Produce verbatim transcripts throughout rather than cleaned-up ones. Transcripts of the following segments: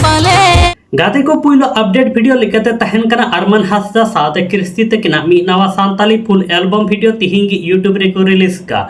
ᱜᱟᱛᱮ ᱠᱚ, ᱯᱩᱭᱞᱩ ᱟᱯᱰᱮᱴ ᱵᱷᱤᱰᱤᱭᱳ ᱞᱮᱠᱟᱛᱮ ᱛᱟᱦᱮᱱ ᱠᱟᱱᱟ ᱟᱨᱢᱟᱱ ᱦᱟᱸᱥᱫᱟ ᱥᱟᱶᱛᱮ ᱠᱨᱤᱥᱴᱤ ᱛᱟᱹᱠᱤᱱᱟᱜ ᱢᱤᱫ ᱱᱟᱣᱟ ᱥᱟᱱᱛᱟᱞᱤ ᱯᱷᱩᱞ ᱮᱞᱵᱚᱢ ᱵᱷᱤᱰᱤᱭᱳ ᱛᱤᱦᱤᱧ ᱜᱮ YouTube ᱨᱮᱠᱚ ᱨᱤᱞᱤᱡᱽ ᱠᱟᱜᱼᱟ᱾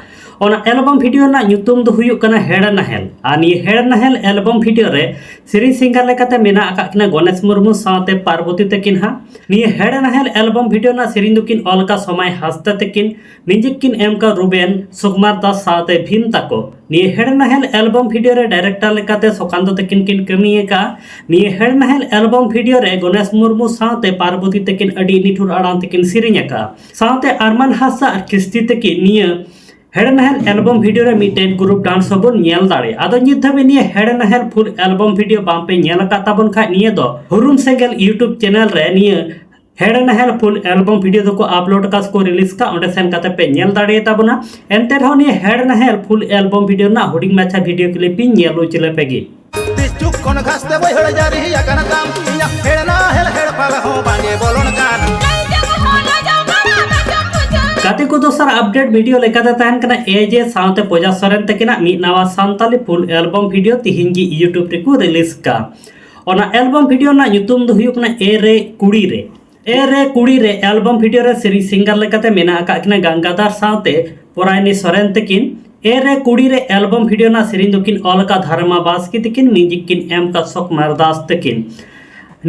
ᱚᱱᱟ ᱮᱞᱵᱚᱢ ᱵᱷᱤᱰᱤᱭᱳ ᱨᱮᱱᱟᱜ ᱧᱩᱛᱩᱢ ᱫᱚ ᱦᱩᱭᱩᱜ ᱠᱟᱱᱟ ᱦᱮᱲ ᱱᱟᱦᱮᱞ᱾ ᱟᱨ ᱱᱤᱭᱟᱹ ᱦᱮᱲ ᱱᱟᱦᱮᱞ ᱮᱞᱵᱚᱢ ᱵᱷᱤᱰᱤᱭᱳ ᱨᱮ ᱥᱮᱨᱮᱧ ᱥᱤᱝᱜᱟᱨ ᱞᱮᱠᱟᱛᱮ ᱢᱮᱱᱟᱜ ᱟᱠᱟᱫ ᱠᱤᱱᱟ ᱜᱚᱱᱮᱥ ᱢᱩᱨᱢᱩ ᱥᱟᱶᱛᱮ ᱯᱟᱨᱵᱚᱛᱤ ᱛᱟᱹᱠᱤᱱ ᱦᱟᱸᱜ᱾ ᱱᱤᱭᱟᱹ ᱦᱮᱲ ᱱᱟᱦᱮᱞ ᱮᱞᱵᱚᱢ ᱵᱷᱤᱰᱤᱭᱳ ᱨᱮᱱᱟᱜ ᱥᱮᱨᱮᱧ ᱫᱚᱠᱤᱱ ᱚᱞ ᱟᱠᱟᱫ ᱥᱚᱢᱟᱭ ᱦᱟᱸᱥᱫᱟ ᱛᱟᱹᱠᱤᱱ, ᱢᱤᱣᱡᱤᱠ ᱠᱤᱱ ᱮᱢ ᱟᱠᱟᱫ ᱨᱩᱵᱮᱱ ᱥᱩᱠᱢᱟᱨ ᱫᱟᱥ ᱥᱟᱶᱛᱮ ᱵᱷᱤᱢ ᱛᱟᱠᱚ᱾ ᱱᱤᱭᱟᱹ ᱦᱮᱲ ᱱᱟᱦᱮᱞ ᱮᱞᱵᱚᱢ ᱵᱷᱤᱰᱤᱭᱳ ᱨᱮ ᱰᱟᱭᱨᱮᱠᱴᱚᱨ ᱞᱮᱠᱟᱛᱮ ᱥᱩᱠᱟᱱᱛᱚ ᱛᱟᱹᱠᱤᱱ ᱠᱤᱱ ᱠᱟᱹᱢᱤ ᱟᱠᱟᱫᱼᱟ᱾ ᱱᱤᱭᱟᱹ ᱦᱮᱲ ᱱᱟᱦᱮᱞ ᱮᱞᱵᱚᱢ ᱵᱷᱤᱰᱤᱭᱳ ᱨᱮ ᱜᱚᱱᱮᱥ ᱢᱩᱨᱢᱩ ᱥᱟᱶᱛᱮ ᱯᱟᱨᱵᱚᱛᱤ ᱛᱟᱹᱠᱤᱱ ᱟᱹᱰᱤ ᱱᱤᱴᱷᱩᱨ ᱟᱲᱟᱝ ᱛᱮᱠᱤᱱ ᱥᱮᱨᱮᱧ ᱟᱠᱟᱫᱼᱟ᱾ ᱥᱟᱶᱛᱮ ᱟᱨᱢᱟᱱ ᱦᱟᱸᱥᱫᱟ ᱟᱨ ᱠᱨᱤᱥᱴᱤ ᱛᱟᱹᱠᱤᱱ ᱱᱤᱭᱟᱹ ᱦᱮᱲ ᱱᱟᱦᱮᱞ ᱮᱞᱵᱚᱢ ᱵᱷᱤᱰᱤᱭᱳ ᱨᱮ ᱢᱤᱫᱴᱮᱱ ᱜᱨᱩᱯ ᱰᱟᱱᱥ ᱦᱚᱸᱵᱚᱱ ᱧᱮᱞ ᱫᱟᱲᱮᱭᱟᱜᱼᱟ᱾ ᱟᱫᱚ ᱱᱤᱛ ᱫᱷᱟᱹᱵᱤᱡ ᱱᱤᱭᱟᱹ ᱦᱮᱲ ᱱᱟᱦᱮᱞ ᱯᱷᱩᱞ ᱮᱞᱵᱚᱢ ᱵᱷᱤᱰᱤᱭᱳ ᱵᱟᱝ ᱯᱮ ᱧᱮᱞ ᱟᱠᱟᱫ ᱛᱟᱵᱚᱱ ᱠᱷᱟᱡ, ᱱᱤᱭᱟᱹ ᱫᱚ ᱦᱩᱨᱩᱢ ᱥᱮᱸᱜᱮᱞ YouTube ᱪᱮᱱᱮᱞ ᱨᱮ ᱱᱤᱭᱟᱹ ᱦᱮᱲ ᱱᱟᱦᱮᱞ ᱯᱷᱩᱞ ᱮᱞᱵᱚᱢ ᱵᱷᱤᱰᱤᱭᱳ ᱫᱚᱠᱚ ᱟᱯᱞᱳᱰ ᱟᱠᱟᱫ ᱥᱮᱠᱚ ᱨᱤᱞᱤᱡᱽ ᱟᱠᱟᱫ, ᱚᱸᱰᱮ ᱥᱮᱱ ᱠᱟᱛᱮ ᱯᱮ ᱧᱮᱞ ᱫᱟᱲᱮᱭᱟᱛᱟ ᱵᱚᱱᱟ᱾ ᱮᱱᱛᱮ ᱨᱮᱦᱚᱸ ᱱᱤᱭᱟᱹ ᱦᱮᱲ ᱱᱟᱦᱮᱞ ᱯᱷᱩᱞ ᱮᱞᱵᱚᱢ ᱵᱷᱤᱰᱤᱭᱳ ᱨᱮᱱᱟᱜ ᱦᱩᱰᱤᱧ ᱢᱟᱪᱷᱟ ᱵᱷᱤᱰᱤᱭᱳ ᱠᱞᱤᱯ ᱤᱧ ᱧᱮᱞ ᱦᱚᱪᱚ ᱞᱮᱯᱮ ᱜᱮ᱾ ᱛᱤᱥ ᱪᱩᱠ ᱠᱷᱚᱱ ᱜᱷᱟᱥ ᱛᱮ ᱵᱟᱹᱭᱦᱟᱹᱲ ᱡᱟᱹᱨᱤ ᱟᱠᱟᱱ ᱛᱟᱢ, ᱤᱧᱟᱹᱜ ᱦᱮᱲ ᱱᱟᱦᱮᱞ ᱦᱮᱲ ᱯᱟᱞ ᱦᱚᱸ ᱵᱟᱝ ᱮ ᱵᱚᱞᱚᱱ ᱠᱟᱱ᱾ ᱜᱟᱛᱮ ᱠᱚ, ᱫᱚᱥᱟᱨ ᱟᱯᱰᱮᱴ ᱵᱷᱤᱰᱤᱭᱳ ᱞᱮᱠᱟᱛᱮ ᱛᱟᱦᱮᱱ ᱠᱟᱱᱟ ᱮ ᱡᱮ ᱥᱟᱶᱛᱮ ᱯᱩᱡᱟ ᱥᱚᱨᱮᱱ ᱛᱟᱹᱠᱤᱱᱟᱜ ᱢᱤᱫ ᱱᱟᱣᱟ ᱥᱟᱱᱛᱟᱞᱤ ᱯᱷᱩᱞ ᱮᱞᱵᱚᱢ ᱵᱷᱤᱰᱤᱭᱳ ᱛᱤᱦᱤᱧ ᱜᱮ YouTube ᱨᱮᱠᱚ ᱨᱤᱞᱤᱡᱽ ᱠᱟᱜᱼᱟ᱾ ᱚᱱᱟ ᱮᱞᱵᱚᱢ ᱵᱷᱤᱰᱤᱭᱳ ᱨᱮᱱᱟᱜ ᱧᱩᱛᱩᱢ ᱫᱚ ᱦᱩᱭᱩᱜ ᱠᱟᱱᱟ ᱮ ᱨᱮ ᱠᱩᱲᱤ ᱨᱮ᱾ ᱮ ᱨᱮ ᱠᱩᱲᱤ ᱨᱮ ᱮᱞᱵᱚᱢ ᱵᱷᱤᱰᱤᱭᱳ ᱨᱮ ᱥᱮᱨᱮᱧ ᱥᱤᱝᱜᱟᱨ ᱞᱮᱠᱟᱛᱮ ᱢᱮᱱᱟᱜ ᱟᱠᱟᱫ ᱠᱤᱱᱟ ᱜᱟᱝᱜᱟᱫᱷᱟᱨ ᱥᱟᱶᱛᱮ ᱯᱚᱨᱟᱭᱱᱤ ᱥᱚᱨᱮᱱ ᱛᱟᱹᱠᱤᱱ᱾ ᱮ ᱨᱮ ᱠᱩᱲᱤ ᱨᱮ ᱮᱞᱵᱚᱢ ᱵᱷᱤᱰᱤᱭᱳ ᱨᱮᱱᱟᱜ ᱥᱮᱨᱮᱧ ᱫᱚᱠᱤᱱ ᱚᱞ ᱟᱠᱟᱫ ᱫᱷᱟᱨᱢᱟ ᱵᱟᱥᱠᱮ ᱛᱟᱹᱠᱤᱱ, ᱢᱤᱣᱡᱤᱠ ᱠᱤᱱ ᱮᱢ ᱟᱠᱟᱫ ᱥᱚᱠᱢᱟᱨ ᱫᱟᱥ ᱛᱟᱹᱠᱤᱱ᱾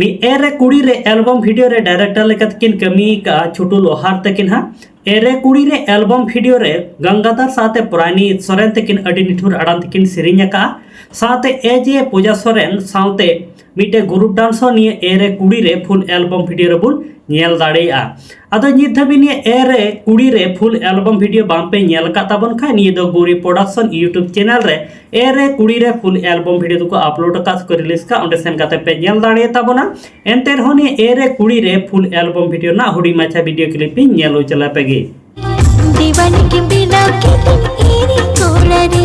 ᱱᱤ ᱮ ᱨᱮ ᱠᱩᱲᱤ ᱨᱮ ᱮᱞᱵᱚᱢ ᱵᱷᱤᱰᱤᱭᱳ ᱨᱮ ᱰᱟᱭᱨᱮᱠᱴᱚᱨ ᱞᱮᱠᱟᱛᱮ ᱠᱤᱱ ᱠᱟᱹᱢᱤ ᱟᱠᱟᱫᱼᱟ ᱪᱷᱩᱴᱩ ᱞᱳᱦᱟᱨ ᱛᱟᱹᱠᱤᱱ ᱦᱟᱸᱜ᱾ ᱮ ᱨᱮ ᱠᱩᱲᱤ ᱨᱮ ᱮᱞᱵᱚᱢ ᱵᱷᱤᱰᱤᱭᱳ ᱨᱮ ᱜᱟᱝᱜᱟᱫᱷᱟᱨ ᱥᱟᱶᱛᱮ ᱯᱚᱨᱟᱭᱱᱤ ᱥᱚᱨᱮᱱ ᱛᱟᱹᱠᱤᱱ ᱟᱹᱰᱤ ᱱᱤᱴᱷᱩᱨ ᱟᱲᱟᱝ ᱛᱮᱠᱤᱱ ᱥᱮᱨᱮᱧ ᱟᱠᱟᱫᱼᱟ᱾ ᱥᱟᱶᱛᱮ ᱮ ᱡᱮ ᱯᱩᱡᱟ ᱥᱚᱨᱮᱱ ᱥᱟᱶᱛᱮ ᱢᱤᱫᱴᱮᱡ ᱜᱨᱩᱯ ᱰᱟᱱᱥ ᱦᱚᱸ ᱱᱤᱭᱟᱹ ᱮ ᱨᱮ ᱠᱩᱲᱤ ᱨᱮ ᱯᱷᱩᱞ ᱮᱞᱵᱚᱢ ᱵᱷᱤᱰᱤᱭᱳ ᱨᱮᱵᱚᱱ ᱧᱮᱞ ᱫᱟᱲᱮᱭᱟᱜᱼᱟ᱾ ᱟᱫᱚ ᱱᱤᱛ ᱫᱷᱟᱹᱵᱤᱡ ᱱᱤᱭᱟᱹ ᱮ ᱨᱮ ᱠᱩᱲᱤ ᱨᱮ ᱯᱷᱩᱞ ᱮᱞᱵᱚᱢ ᱵᱷᱤᱰᱤᱭᱳ ᱵᱟᱝ ᱯᱮ ᱧᱮᱞ ᱟᱠᱟᱫ ᱛᱟᱵᱚᱱ ᱠᱷᱟᱡ, ᱱᱤᱭᱟᱹ ᱫᱚ ᱜᱳᱨᱤ ᱯᱨᱚᱰᱟᱠᱥᱚᱱ YouTube ᱪᱮᱱᱮᱞ ᱨᱮ ᱮ ᱨᱮ ᱠᱩᱲᱤ ᱨᱮ ᱯᱷᱩᱞ ᱮᱞᱵᱚᱢ ᱵᱷᱤᱰᱤᱭᱳ ᱫᱚᱠᱚ ᱟᱯᱞᱳᱰ ᱟᱠᱟᱫ ᱥᱮᱠᱚ ᱨᱤᱞᱤᱡᱽ ᱟᱠᱟᱫ, ᱚᱸᱰᱮ ᱥᱮᱱ ᱠᱟᱛᱮ ᱯᱮ ᱧᱮᱞ ᱫᱟᱲᱮᱭᱟᱛᱟ ᱵᱚᱱᱟ᱾ ᱮᱱᱛᱮ ᱨᱮᱦᱚᱸ ᱱᱤᱭᱟᱹ ᱮ ᱨᱮ ᱠᱩᱲᱤ ᱨᱮ ᱯᱷᱩᱞ ᱮᱞᱵᱚᱢ ᱵᱷᱤᱰᱤᱭᱳ ᱨᱮᱱᱟᱜ ᱦᱩᱰᱤᱧ ᱢᱟᱪᱷᱟ ᱵᱷᱤᱰᱤᱭᱳ ᱠᱞᱤᱯ ᱤᱧ ᱧᱮᱞ ᱦᱚᱪᱚ ᱞᱮᱯᱮ ᱜᱮ᱾ ᱫᱤᱣᱟᱱᱤ ᱠᱤᱱ ᱵᱮᱱᱟᱣ ᱠᱮᱫᱤᱧ ᱤᱧ ᱠᱚᱲᱟ ᱨᱮ᱾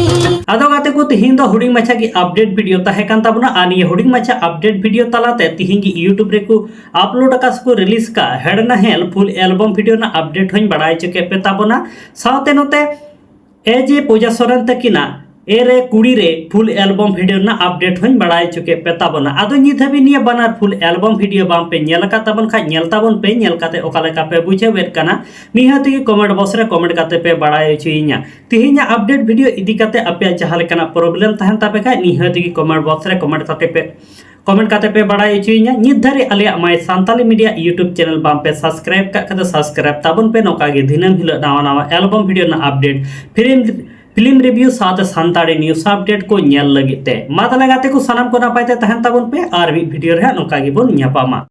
ᱟᱫᱚ ᱜᱟᱛᱮ ᱠᱚ, ᱛᱤᱦᱤᱧ ᱫᱚ ᱦᱩᱰᱤᱧ ᱢᱟᱪᱷᱟ ᱜᱮ ᱟᱯᱰᱮᱴ ᱵᱷᱤᱰᱤᱭᱳ ᱛᱟᱦᱮᱸ ᱠᱟᱱ ᱛᱟᱵᱚᱱᱟ᱾ ᱟᱨ ᱱᱤᱭᱟᱹ ᱦᱩᱰᱤᱧ ᱢᱟᱪᱷᱟ ᱟᱯᱰᱮᱴ ᱵᱷᱤᱰᱤᱭᱳ ᱛᱟᱞᱟᱛᱮ ᱛᱤᱦᱤᱧ ᱜᱮ YouTube ᱨᱮᱠᱚ ᱟᱯᱞᱳᱰ ᱟᱠᱟᱫ ᱥᱮᱠᱚ ᱨᱤᱞᱤᱡᱽ ᱟᱠᱟᱫ ᱦᱮᱲ ᱱᱟᱦᱮᱞ ᱯᱷᱩᱞ ᱮᱞᱵᱚᱢ ᱵᱷᱤᱰᱤᱭᱳ ᱨᱮᱱᱟᱜ ᱟᱯᱰᱮᱴ ᱦᱚᱸᱧ ᱵᱟᱲᱟᱭ ᱦᱚᱪᱚ ᱠᱮᱫ ᱯᱮ ᱛᱟᱵᱚᱱᱟ᱾ ᱥᱟᱶᱛᱮ ᱱᱚᱛᱮ ᱮ ᱡᱮ ᱯᱩᱡᱟ ᱥᱚᱨᱮᱱ ᱛᱟᱹᱠᱤᱱᱟᱜ ᱮ ᱨᱮ ᱠᱩᱲᱤ ᱨᱮ ᱯᱷᱩᱞ ᱮᱞᱵᱚᱢ ᱵᱷᱤᱰᱤᱭᱳ ᱨᱮᱱᱟᱜ ᱟᱯᱰᱮᱴ ᱦᱚᱸᱧ ᱵᱟᱲᱟᱭ ᱦᱚᱪᱚ ᱠᱮᱫ ᱯᱮ ᱛᱟᱵᱚᱱᱟ᱾ ᱟᱫᱚ ᱱᱤᱛ ᱫᱷᱟᱹᱵᱤᱡ ᱱᱤᱭᱟᱹ ᱵᱟᱱᱟᱨ ᱯᱷᱩᱞ ᱮᱞᱵᱚᱢ ᱵᱷᱤᱰᱤᱭᱳ ᱵᱟᱝ ᱯᱮ ᱧᱮᱞ ᱟᱠᱟᱫ ᱛᱟᱵᱚᱱ ᱠᱷᱟᱡ, ᱧᱮᱞ ᱛᱟᱵᱚᱱ ᱯᱮ, ᱧᱮᱞ ᱠᱟᱛᱮ ᱚᱠᱟ ᱞᱮᱠᱟ ᱯᱮ ᱵᱩᱡᱷᱟᱹᱣᱮᱫ ᱠᱟᱱᱟ, ᱱᱤᱦᱟᱹᱛ ᱜᱮ ᱠᱚᱢᱮᱱᱴ ᱵᱚᱠᱥ ᱨᱮ ᱠᱚᱢᱮᱱᱴ ᱠᱟᱛᱮ ᱯᱮ ᱵᱟᱲᱟᱭ ᱦᱚᱪᱚᱭᱤᱧᱟ᱾ ᱛᱮᱦᱮᱧᱟᱜ ᱟᱯᱰᱮᱴ ᱵᱷᱤᱰᱤᱭᱳ ᱤᱫᱤ ᱠᱟᱛᱮ ᱟᱯᱮᱭᱟᱜ ᱡᱟᱦᱟᱸ ᱞᱮᱠᱟᱱᱟᱜ ᱯᱨᱚᱵᱞᱮᱢ ᱛᱟᱦᱮᱱ ᱛᱟᱯᱮ ᱠᱷᱟᱡ, ᱱᱤᱦᱟᱹᱛ ᱜᱮ ᱠᱚᱢᱮᱱᱴ ᱵᱚᱠᱥ ᱨᱮ ᱠᱚᱢᱮᱱᱴ ᱠᱟᱛᱮ ᱯᱮ ᱠᱚᱢᱮᱱᱴ ᱠᱟᱛᱮ ᱯᱮ ᱵᱟᱲᱟᱭ ᱦᱚᱪᱚᱭᱤᱧᱟ᱾ ᱱᱤᱛ ᱫᱷᱟᱹᱨᱤᱡ ᱟᱞᱮᱭᱟᱜ ᱢᱟᱭ ᱥᱟᱱᱛᱟᱞᱤ ᱢᱤᱰᱤᱭᱟ YouTube ᱪᱮᱱᱮᱞ ᱵᱟᱝ ᱯᱮ ᱥᱟᱵᱥᱠᱨᱟᱭᱤᱵ ᱠᱟᱜ ᱠᱷᱟᱡ ᱫᱚ ᱥᱟᱵᱥᱠᱨᱟᱭᱤᱵ ᱛᱟᱵᱚᱱ ᱯᱮ᱾ ᱱᱚᱝᱠᱟ ᱜᱮ ᱫᱤᱱᱟᱹᱢ ᱦᱤᱞᱳᱜ ᱱᱟᱣᱟ ᱱᱟᱣᱟ ᱮᱞᱵᱚᱢ ᱵᱷᱤᱰᱤᱭᱳ ᱨᱮᱱᱟᱜ ᱟᱯᱰᱮᱴ, ᱯᱷᱤᱞᱢ ᱯᱷᱤᱞᱢ ᱨᱤᱵᱷᱤᱭᱩ ᱥᱟᱶᱛᱮ ᱥᱟᱱᱛᱟᱲᱤ ᱱᱤᱭᱩᱡᱽ ᱟᱯᱰᱮᱴ ᱠᱚ ᱧᱮᱞ ᱞᱟᱹᱜᱤᱫ ᱛᱮ᱾ ᱢᱟ ᱛᱟᱦᱞᱮ ᱜᱟᱛᱮ ᱠᱚ, ᱥᱟᱱᱟᱢ ᱠᱚ ᱱᱟᱯᱟᱭ ᱛᱮ ᱛᱟᱦᱮᱱ ᱛᱟᱵᱚᱱ ᱯᱮ, ᱟᱨ ᱢᱤᱫ ᱵᱷᱤᱰᱤᱭᱳ ᱨᱮ ᱦᱟᱸᱜ ᱱᱚᱝᱠᱟ ᱜᱮᱵᱚᱱ ᱧᱟᱯᱟᱢᱟ᱾